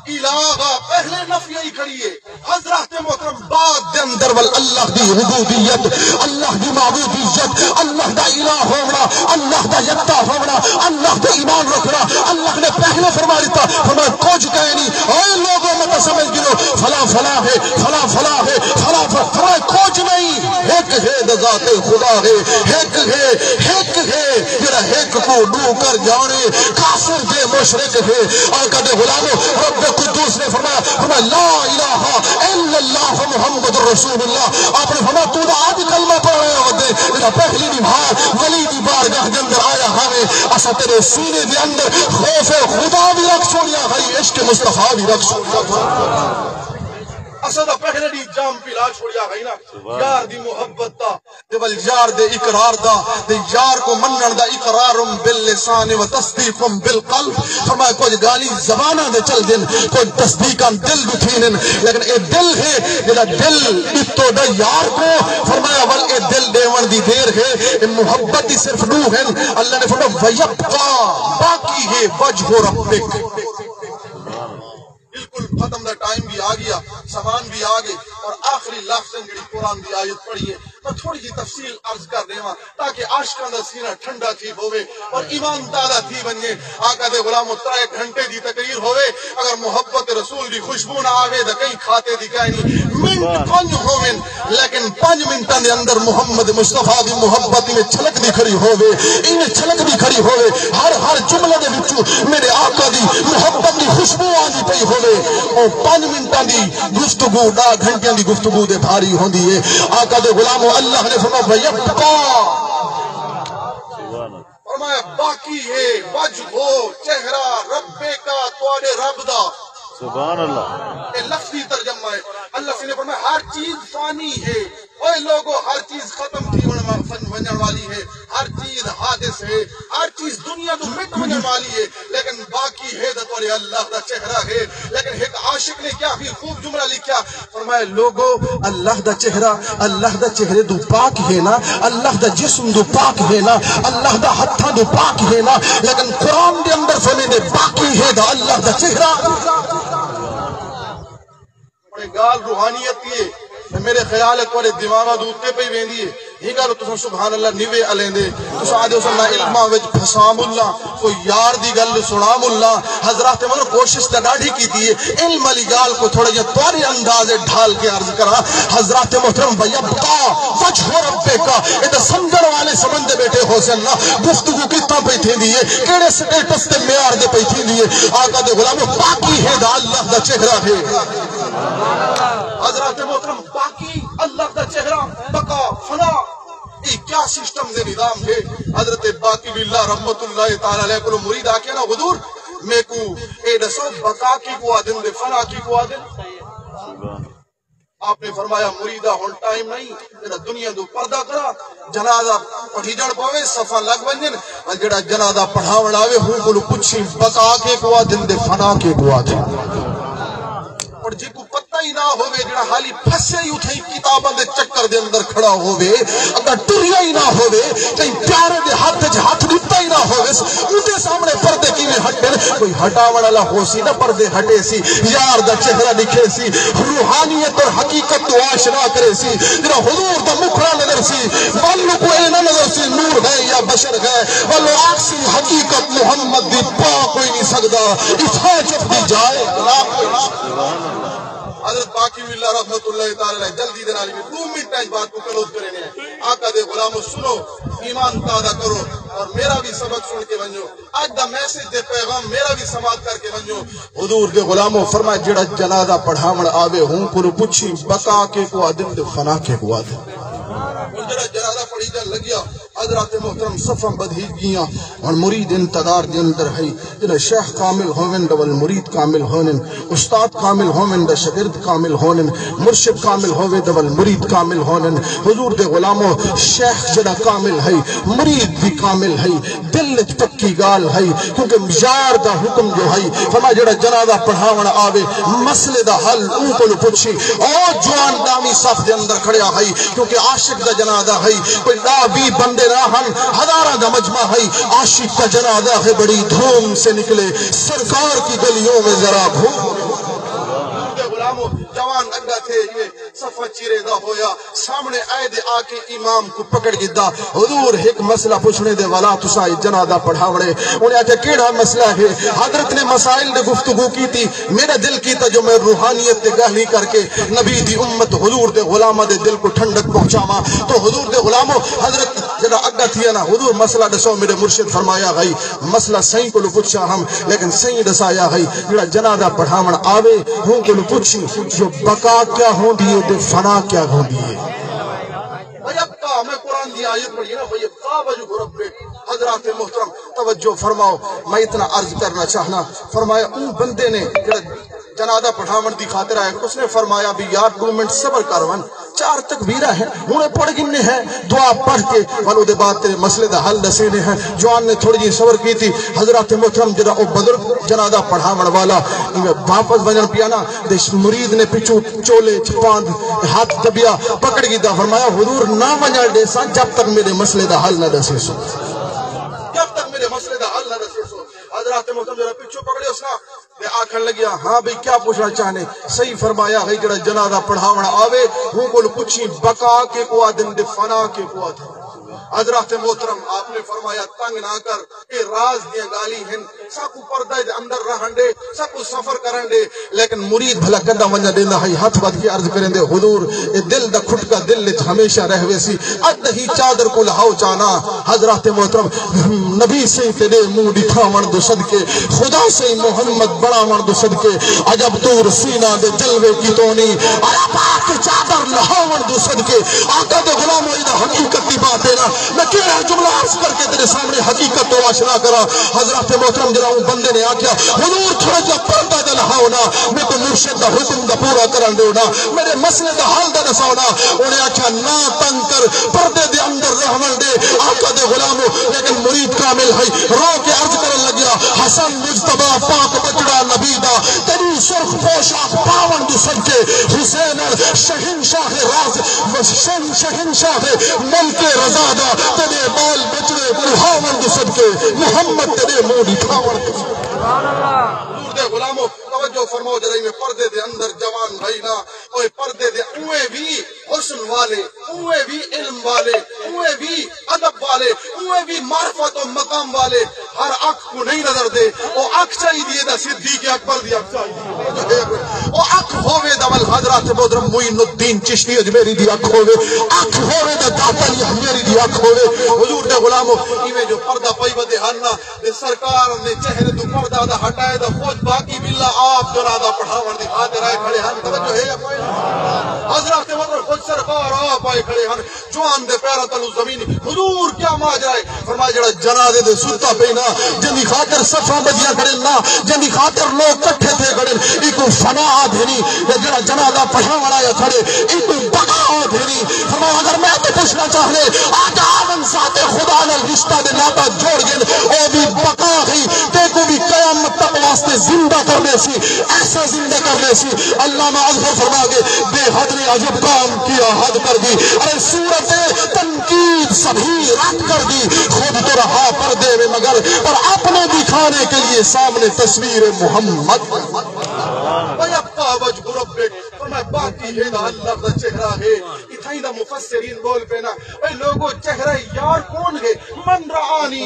الہ پہلے نفی ہی کھڑی ہے۔ حضرات محترم، بعد دے اندر ول اللہ دی عبودیت، اللہ دی معبودیت، اللہ دا الہ ہووݨا، اللہ دا یکتا ہووݨا، اللہ تے ایمان رکھݨا، اللہ نے پہلے فرما ݙتا، فرمایا، کجھ کائے نہیں، اے لوگو، مت سمجھ گنو، فلاں فلاں ہے، فلاں فلاں ہے، فلاں فلاں، فرمایا، کجھ نہیں، ہک ہے، ذات خدا ہے، ہک ہے، ہک ہے، جڑا ہک کوں ݙو کر ڄاݨے، کافر تے مشرک ہے۔ آقا دے غلامو، رب قدوس نے فرمایا، فرمایا، لا الہ الا اللہ محمد رسول اللہ۔ آپ نے فرمایا، توں تاں اڄ کلمہ پڑھݨ آیا ودیں، جیڑھا پہلی نماز ولی دی بارگاہ دے اندر آیا ہاویں، اساں تیݙے سینے دے اندر خوف خدا وی رکھ چھوڑیا ہئی، عشق مصطفیٰ وی رکھ چھوڑیا۔ اساں تاں پہلے ݙینہہ جام پلا چھوڑیا ہئی نا، یار دی محبت دا۔ تے ول یار دے اقرار دا، تے یار کوں منݨ دا، اقرار باللسان و تصدیق بالقلب۔ فرمایا، کجھ ڳالھیں زباناں دے چلدن، کجھ تصدیقاں دل ݙو تھیندن، لیکن اے دل ہے جیڑھا دل ݙتو دا یار کوں۔ فرمایا، ول اے دل ݙیوݨ دی دیر ہے، اے محبت دی صرف ݙو ہن۔ اللہ نے فرمایا، ویبقیٰ، باقی ہے وجہ ربک۔ بالکل ختم دا ٹائم بھی آ گیا، زمان بھی آ گئے، اور آخری لفظ ہیں جڑی قرآن دی آیت پڑھی ہے، تھوڑی جی تفصیل عرض کر ݙیواں تاکہ عاشقاں دا سینہ ٹھنڈا تھی پووے اور ایمان تازہ تھی ونڄے۔ آقا دے غلامو، ترائے گھنٹے دی تقریر ہووے، اگر محبت رسول دی خوشبو نہ آوے تاں کہیں کھاتے دی کائنی۔ منٹ پنج ہوون، لیکن پنج منٹاں دے اندر محمد مصطفیٰ دی محبت ایویں چھلکدی کھڑی ہووے، ایویں چھلکدی کھڑی ہووے، ہر ہر جملے دے وچوں میرے آقا دی محبت دی خوشبو آندی پئی ہووے۔ او پنج منٹاں دی گفتگو ݙاہ گھنٹیاں دی گفتگو دے بھاری ہوندی ہے۔ آقا دے غلامو، اللہ نے فرمایا، "ویبقیٰ۔" فرمایا، "باقی ہے وجہ، چہرہ، رب کا، تہاݙے رب دا۔" سبحان اللہ۔ اے لفظی ترجمہ ہے۔ اللہ سئیں نے فرمایا، ہر چیز فانی ہے۔ اوئے لوگو، ہر چیز ختم تھی وݨ-، ون-، ونڄݨ والی ہے، ہر چیز حادث ہے، ہر چیز دنیا توں مٹ ونڄݨ والی ہے، لیکن باقی ہے تاں تہاݙے اللہ دا چہرہ ہے۔ لیکن ہک عاشق نے کیا ہی خوب جملہ لکھیا، فرمایا، "لوگو، اللہ دا چہرہ، اللہ دا چہرے توں پاک ہے نا، اللہ دا جسم توں پاک ہے نا، اللہ دا ہتھاں توں پاک ہے نا، لیکن قرآن دے اندر فرمیندے باقی ہے تاں اللہ دا چہرہ۔" اے ڳالھ روحانیت دی ہے۔ تے میرے خیال ہے تہاݙے دماغاں دے اُتے پئی ویندی ہے۔ ایں ڳالھ تساں سبحان اللہ نیوے الیندے۔ تساں آہدے ہو سن نہ علماں وچ پھساں ملا، کوئی یار دی ڳل سݨاں ملا۔ حضرات، میں کوشش تاں ݙاڈھی کیتی ہے، علم والی ڳالھ کوں تھوڑا جیہا تہاݙے انداز وچ ڈھال کے عرض کراں۔ حضرات محترم، "ویبقیٰ وجہ ربک۔" اے تاں سمجھݨ والے سمجھدے ٻیٹھے ہو سن نا، گفتگو کتھاں پئی تھیندی ہے، کیڑھے سٹیٹس تے معیار تے پئی تھیندی ہے۔ آقا دے غلامو، باقی ہے تاں اللہ دا چہرہ ہے۔ حضرات محترم، باقی اللہ دا چہرہ، بقا، فنا، اے کیا سسٹم دے نظام ہے؟ حضرت باقی باللہ رحمت اللہ تعالیٰ علیہ کولوں مرید آکھیا نا، "حضور، میکوں اے ݙسو، بقا کیکوں آہدن تے فنا کیکوں آہدن؟" آپ نے فرمایا، "مریدا، ہݨ ٹائم نہیں، ذرا دنیا توں پردہ کرا، جنازہ پڑھیجݨ پووے، صفاں لڳ ونڄن، پر جیڑھا جنازہ پڑھاوݨ آوے، ہوں کولوں پچھیں، بقا کیکوں آہدن تے فنا کیکوں آہدن۔" اور جیکوں پتہ ہی نہ ہووے، جیڑھا حالی پھسیا ہی اتھائیں کتاباں دے چکر دے اندر کھڑا ہووے، اڳاں ٹریا ہی نہ ہووے، کہیں پیارے دے ہتھ وچ ہتھ ݙتا ہی نہ ہوویس، اوندے سامݨے پردے کیویں ہٹن؟ کوئی ہٹاوݨ والا ہوسی نہ، پردے ہٹیسی، یار دا چہرہ ݙکھیسی، روحانیت اور حقیقت توں آشنا کریسی۔ جیڑھا حضور دا مکھڑا نظرسی، ول کوں اے نہ نظرسی نور ہے یا بشر ہے، ول آکھسی، "حقیقت محمد دی پا کوئی نہیں سڳدا، اتھاں چپ دی جائے، لا کوئی نہیں سڳدا۔" حضرت باقی باللہ رحمت اللہ تعالیٰ علیہ جلدی دے نال ݙو منٹ وچ بات کوں کلوز کریندے ہیں۔ آقا دے غلامو، سنو، ایمان تازہ کرو اور میرا بھی سبق سن کے ونڄو۔ اڄ دا میسج تے پیغام میرا بھی سماعت کر کے ونڄو۔ حضور دے غلامو، فرمایا، جیڑھا جنازہ پڑھاوݨ آوے، ہوں کولوں پچھیں، بقا کیکوں آہدن تے فنا کیکوں آہدن؟ ہݨ جیڑھا جنازہ پڑھیجݨ لڳیا، حضرات محترم، صفاں ٻدھی ڳیاں۔ ہݨ مرید انتظار دے اندر ہئی۔ جیڑھا شیخ کامل ہوون تاں ول مرید کامل ہوون، استاد کامل ہوون تاں شاگرد کامل ہوون، مرشد کامل ہووے تاں ول مرید کامل ہوون۔ حضور دے غلامو، شیخ جیڑھا کامل ہئی، مرید وی کامل ہئی، دل وچ پکی ڳالھ ہئی، کیونکہ یار دا حکم جو ہئی، فرمایا، جیڑھا جنازہ پڑھاوݨ آوے، مسئلے دا حل اوں کولوں پچھیں۔ او جوان ݙامی صف دے اندر کھڑیا ہئی، کیونکہ عاشق دا جنازہ ہئی، کوئی ݙاہ ویہہ بندے نہ ہن، ہزاراں دا مجمع ہئی۔ عاشق کا جنازہ ہے، بڑی دھوم سے نکلے، سرکار کی گلیوں میں ذرا گھوم۔ غلامو، جوان اڳا تھے، ایویں صفاں چیریندا ہویا سامݨے آئے تے آ کے امام کوں پکڑ گھدا۔ حضور، ہک مسئلہ پچھݨے تے ولا تساں اے جنازہ پڑھاوݨے۔ انہیں آکھیا، کیڑھا مسئلہ ہے؟ حضرت نے مسائل تے گفتگو کیتی۔ میݙا دل کیتا جو میں روحانیت تے ڳالھیں کر کے نبی دی امت حضور دے غلاماں دے دل کوں ٹھنڈک پہنچاواں۔ تو حضور دے غلامو، حضرت جیڑھا اڳا تھیا نا، حضور مسئلہ ݙسو، میݙے مرشد فرمایا ہئی، مسئلہ سئیں کولوں پچھیا ہم، لیکن سئیں ݙسایا ہئی، جیڑھا جنازہ پڑھاوݨ آوے، ہوں کولوں پچھیں جو بقا کیا ہوندی ہے تے فنا کیا ہوندی ہے۔ ویبقیٰ، میں قرآن دی آیت پڑھی نا، ویبقیٰ وجہ ربک۔ حضرات محترم، توجہ فرماؤ، میں اتنا عرض کرنا چاہنا۔ فرمایا، اوں بندے نے جیڑھا جنازہ پڑھاوݨ دی خاطر آئے، اس نے فرمایا بھی یار، ݙو منٹ صبر کر ون، چار تکبیراں ہیں، ہݨے پڑھ گھننے ہیں، دعا پڑھ کے ول اودے بعد تیرے مسئلے دا حل ݙسیندے ہیں۔ جوان نے تھوڑی جی صبر کیتی۔ حضرات محترم، جیڑھا او بزرگ جنازہ پڑھاوݨ والا ایویں واپس ونڄݨ پیا نا، تے مرید نے پچھوں چولے چ پاند ہتھ دبیا، پکڑ گھدا، فرمایا، حضور، نہ ونڄݨ ݙیساں جب تک میݙے مسئلے دا حل نہ ݙسیسو۔ جب تک میرے مسئلے دا حل نہ ݙسیسو۔ حضرات محترم ذرا پچھوں پکڑیوس نا۔ تے آکھݨ لڳیا، ہاں بھئی کیا پچھݨا چاہنے؟ صحیح فرمایا ہے، جڑا جنازہ پڑھاوݨ آوے، ہوں کول پچھیں بقا کیکوں آہدن تے فنا کیکوں آہدن۔ حضرات محترم آپ نے فرمایا، تنگ نہ کر، اے راز دیاں ڳالھیں ہن، ساکوں پردے دے اندر رہݨ ݙے، ساکوں سفر کرݨ ݙے۔ لیکن مرید بھلا کݙاں ونڄݨ ݙیندا ہئی، ہتھ ٻدھ کے عرض کریندے، حضور، اے دل دا کھٹکا دل وچ ہمیشہ رہ ویسی، اڄ دا ہی چادر کوں لہاؤ چا نا۔ حضرات محترم، نبی سئیں تیݙے منہ ݙکھاوݨ دو صدقے، خدا سئیں محمد بݨاوݨ دو صدقے، عجب طور سینا دے جلوے کیتوں نی، عرب آ کے چادر لہاوݨ دو صدقے۔ آقا دے غلامو، اے دا حقیقت دی بات ہے نا، میں کیڑھا جملہ عرض کر کے تیݙے سامݨے حقیقت توں آشنا کراں۔ حضرات محترم، جڑا اوں بندے نے آکھیا، حضور تھوڑا جہا پردہ تے لہاؤ نا، میکوں مرشد دا حکم دا پورا کرݨ ݙیو نا، میݙے مسئلے دا حل دا ݙساؤ نا۔ انہیں آکھیا، نہ تنگ کر، پردے دے اندر رہوݨ ݙے آقا دے غلامو۔ لیکن مرید کامل ہئی، رو کے عرض کرݨ لڳیا، حسن مجتبیٰ پاک ٻچڑا نبی دا، تیݙی سرخ پوشاک پاوݨ دو صدقے، حسین شہنشاہ راز، شہن-، شہنشاہ ملک رضا دا، تیݙے ٻال ٻچڑے ٻلہاوݨ دو صدقے، محمد تیݙے منہ ݙکھاوݨ دو صدقے۔ حضور دے غلامو، توجہ فرماؤ، جڑا میں پردے دے اندر جوان بھائی نا، اوئے پردے دے اوئے وی حسن والے، اوئے وی علم والے، اوئے وی ادب والے، اوئے وی معرفت و مقام والے ہر اکھ کوں نہیں نظر دے۔ او اکھ چاہیدی ہے دا صدیق اکبر دی اکھ چاہیدی ہے۔ او اکھ ہووے دا ول حضرات محترم معین الدین چشتی اجمیری دی اکھ ہووے، اکھ ہووے دا داتا علی اجمیری دی اکھ ہووے۔ حضور دے غلامو، ایویں جو پردہ پئی ودے ہن نا، تے سرکار نے چہرے توں پردہ دا ہٹائے دا خود باقی بلا آپ جنازہ پڑھاوݨ دی خاطر آئے کھڑے ہن۔ توجہ ہے یا کوئی نہ؟ حضرات محترم خود سرکار آپ آئے کھڑے ہن۔ جوان دے پیراں تلوں زمین، حضور کیا ماجرا ہے؟ فرمایا، جڑا جنازے دے ستا پئی نا، جیندی خاطر صفاں ٻدھیاں کھڑن نا، جیندی خاطر لوگ کٹھے تھے کھڑن، ایکوں فنا آہدے نی، یا جڑا جنازہ پڑھاوݨ آیا کھڑے، ایکوں بقا آہدے نی۔ فرمایا، اگر میں تو پچھݨا چاہنے، آ جا آون ذات خدا نال رشتہ دے ناتا جوڑ گن، او وی بقا ہئی، تیکوں وی قیامت تک واسطے زندہ کر ݙیسی، ایسا زندہ کر ݙیسی۔ علامہ اظہر فرما گئے، بے حد نے عجب کام کیا حد کر دی۔ ارے صورت تنقید سبھی رد کر دی، خود تو رہا پردے میں مگر، پر اپنے دکھانے کے لیے سامنے تصویر محمد۔ ویبقیٰ وجہ ربک، فرمایا، باقی ہے دا اللہ دا چہرہ ہے۔ اتھائیں دا مفسرین بول پئے نا، اے لوگو، چہرہ یار کون ہے؟ من رآنی۔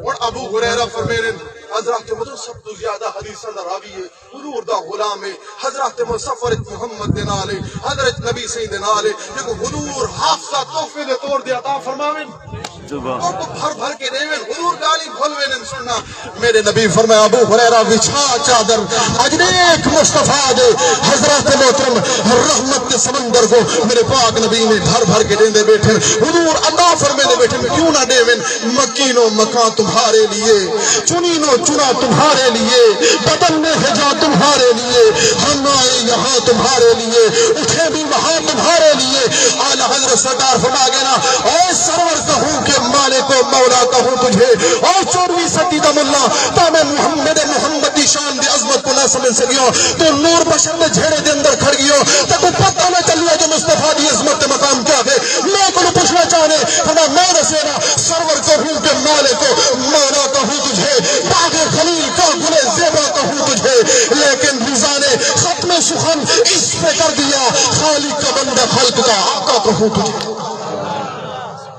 ہݨ ابو ہریرہ فرمیندن، حضرات محترم سب توں زیادہ حدیثاں دا راوی ہے، حضور دا غلام ہے، حضرات محترم سفر اچ محمد دے نال ہے، حضرت نبی سئیں دے نال ہے، جیکوں حضور حافظہ تحفے دے طور تے عطا فرماون۔ سبحان۔ اوکوں بھر بھر کے ݙیون، حضور ڳالھیں بھل ویندن۔ سݨنا، میݙے نبی فرمایا، ابو ہریرہ وچھا چادر، اڄ ݙیکھ مصطفیٰ دے، حضرات محترم رحمت دے سمندر کوں میݙے پاک نبی نے بھر بھر کے ݙیندے ٻیٹھن۔ حضور عطا فرمیندے ٻیٹھن، کیوں نہ ݙیون؟ مکین و مکاں تمہارے لیے، چنین و چنا تمہارے لیے، بدن میں ہے جاں تمہارے لیے، ہم آئے یہاں تمہارے لیے، اٹھے بھی وہاں تمہارے لیے۔ اعلیٰ حضرت سرکار فرما گئے نا، اے سرور کہوں کے مالک و مولا کہوں تجھے، او چورویں صدی دا ملا، تاں میں محمد، محمد دی شان دی عظمت کوں نہ سمجھ سڳیو۔ توں نور بشر دے جھیڑے دے اندر کھڑ ڳیو، تیکوں پتہ نہ چلیا جو مصطفیٰ دی عظمت تے مقام کیا ہے۔ میں کوں پچھݨا چاہنے، فرمایا، میں ݙسینا، سرور کہوں کے مالک و مولا کہوں تجھے، باغ خلیل کا گل زیبا کہوں تجھے، لیکن رضا نے ختم سخن اس پہ کر دیا، خالق کا بندہ، خلق کا آقا کہوں تجھے۔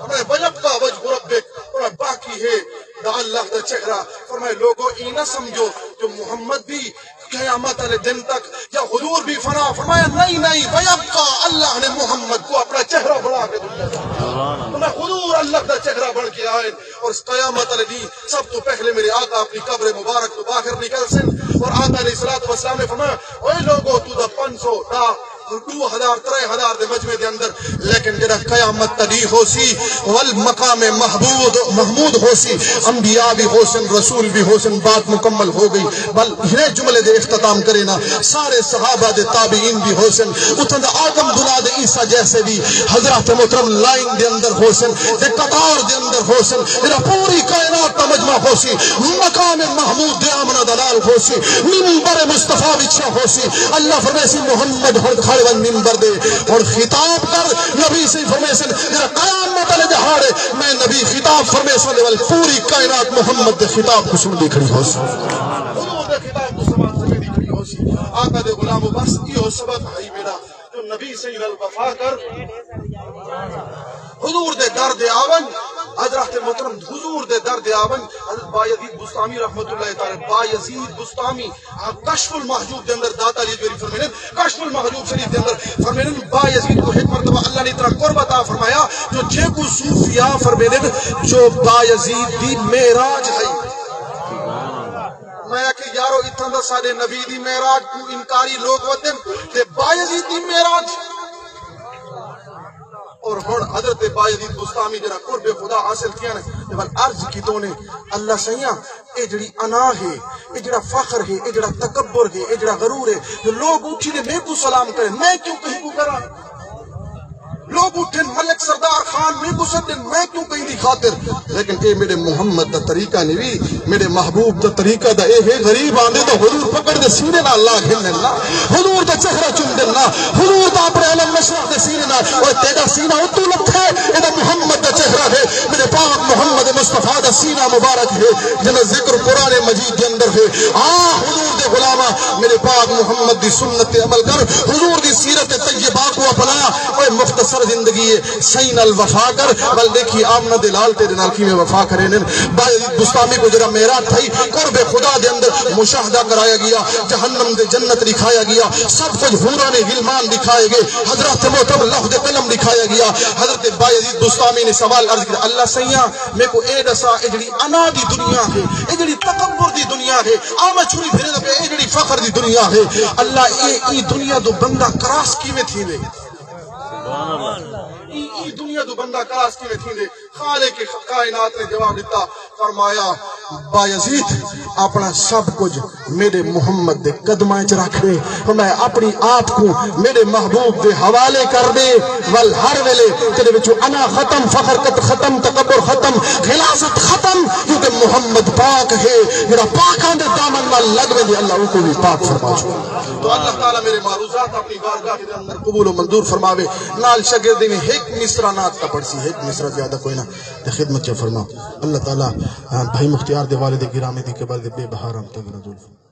فرمایا، ویبقیٰ وجہ ربک، فرمایا، باقی ہے دا اللہ دا چہرہ۔ فرمایا، لوگو، ایں نہ سمجھو جو محمد دی قیامت والے دن تک یا حضور بھی فنا۔ فرمایا، نہیں، نہیں، ویبقیٰ، اللہ نے محمد کوں اپݨا چہرہ بݨا کے ݙتا۔ فرمایا، حضور اللہ دا چہرہ بݨ کے آئے اور قیامت والے ݙینہہ سب توں پہلے میرے آقا اپݨی قبر مبارک توں باہر نکلسن اور آقا علیہ الصلوٰۃ والسلام نے فرمایا، اوئے لوگو، تہاݙا پنج سو، ݙاہ، ݙو ہزار، ترے ہزار دے مجمع دے اندر، لیکن جڑا قیامت دا ݙینہہ ہوسی، ول مقام محبود، محمود ہوسی، انبیاء بھی ہوسن، رسول بھی ہوسن، بات مکمل ہو گئی۔ ول ہنے جملے دے اختتام کرینا، سارے صحابہ دے تابعین بھی ہوسن، اتھاں دا آدم دنیا دے عیسیٰ جیسے بھی حضرات محترم لائن دے اندر ہوسن، تے قطار دے اندر ہوسن، جڑا پوری کائنات دا مجمع ہوسی، مقام محمود دے آمنہ دا نال ہوسی، منبر مصطفیٰ وچھیا ہوسی۔ اللہ فرمیسی، محمد ہݨ کھڑ ول ممبر دے ہݨ خطاب کر۔ نبی صحیح فرمیسن، جڑا قیامت والے ݙیہاڑے میں نبی خطاب فرمیسن دے ول پوری کائنات محمد دے خطاب کوں سݨدی کھڑی ہوسی۔ حضور دے خطاب کوں سماعت سمیدی کھڑی ہوسی۔ آقا دے غلامو، بس ایہو سبق ہئی میݙا جو نبی سئیں نال وفا کر۔ حضور دے در دے آون، حضرات محترم، حضور دے در دے آون۔ حضرت بایزید بسطامی رحمت اللہ تعالی، بایزید بسطامی، آپ کشف المحجوب دے اندر داتا علی جوہری فرمیندن، کشف المحجوب شریف دے اندر فرمیندن، بایزید کوں ہک مرتبہ اللہ نے اتنا قرب عطا فرمایا جو جیکوں صوفیاء فرمیندن جو بایزید دی معراج ہئی۔ میں آکھیا، یارو، اتھاں دا ساݙے نبی دی معراج کوں انکاری لوگ ودن تے بایزید دی معراج۔ اور ہݨ حضرت بایزید بسطامی جڑا قرب خدا حاصل کیتے، تے ول عرض کیتے نے، اللہ سئیاں، اے جڑی انا ہے، اے جڑا فخر ہے، اے جڑا تکبر ہے، اے جڑا غرور ہے، جو لوگ اٹھیندے میکوں سلام کرن، میں کیوں کہیں کوں کراں؟ لوگ اٹھن، ملک سردار خان میکوں سݙن، میں کیوں کہیں دی خاطر؟ لیکن اے میݙے محمد دا طریقہ نہیں وی، میݙے محبوب دا طریقہ دا اے ہے، غریب آندے تاں حضور پکڑ دے سینے نال لا گھندن نا، حضور دا چہرہ چومدن نا، حضور دا اپݨے علم مشرق دے سینے نال۔ اوئے، تیݙا سینہ اتوں لتھے، اے تاں محمد دا چہرہ ہے، میݙے پاک محمد مصطفیٰ دا سینہ مبارک ہے، جنہاں ذکر قرآن مجید دے اندر ہے۔ آ حضور دے غلاماں، میݙے پاک محمد دی سنت تے عمل کر، حضور دی سیرت طیبہ کوں اپنا۔ اوئے، مختصر زندگی ہے، سئیں نال وفا کر، ول ݙیکھی آمنہ دے لال تیݙے نال کیویں وفا کریندن۔ بایزید بسطامی کوں جڑا معراج تھئی، قرب خدا دے اندر مشاہدہ کرایا ڳیا، جہنم تے جنت ݙکھایا ڳیا، سب کجھ حوران غلمان ݙکھائے ڳئے، حضرات محترم لوح دے قلم ݙکھایا ڳیا۔ حضرت بایزید بسطامی نے سوال عرض کیتا، اللہ سئیاں، میکوں اے ݙسا، اے جڑی انا دی دنیا ہے، اے جڑی تکبر دی دنیا ہے، آ میں چھری پھریندا پیا، اے جڑی فخر دی دنیا ہے، اللہ، اے، ایں دنیا توں بندہ کراس کیویں تھیندے؟ ایں، ایں دنیا توں بندہ کراس کیویں تھیندے؟ خالق کائنات نے جواب ݙتا، فرمایا، بایزید، اپݨا سب کجھ میݙے محمد دے قدماں اچ رکھ ݙے، فرمایا، اپݨی آپ کوں میݙے محبوب دے حوالے کر ݙے، ول ہر ویلے تیݙے وچوں انا ختم، فخر کت-، ختم، تکبر ختم، غلاظت ختم، کیونکہ محمد پاک ہے، جڑا پاکاں دے دامن نال لڳ ویندے، اللہ اونکوں وی پاک فرما چھوڑے۔ تو اللہ تعالیٰ میرے معروضات اپݨی بارگاہ دے اندر قبول و منظور فرماوے۔ نال شاگرد وی ہک مصرع نعت دا پڑھسی، ہک مصرع، زیادہ کوئی نہ، تے خدمت چا فرما۔ اللہ تعالیٰ، آ، بھائی مختیار دے والد گرامی دی قبر دے بے بہا رحمتاں دے نزول فرما۔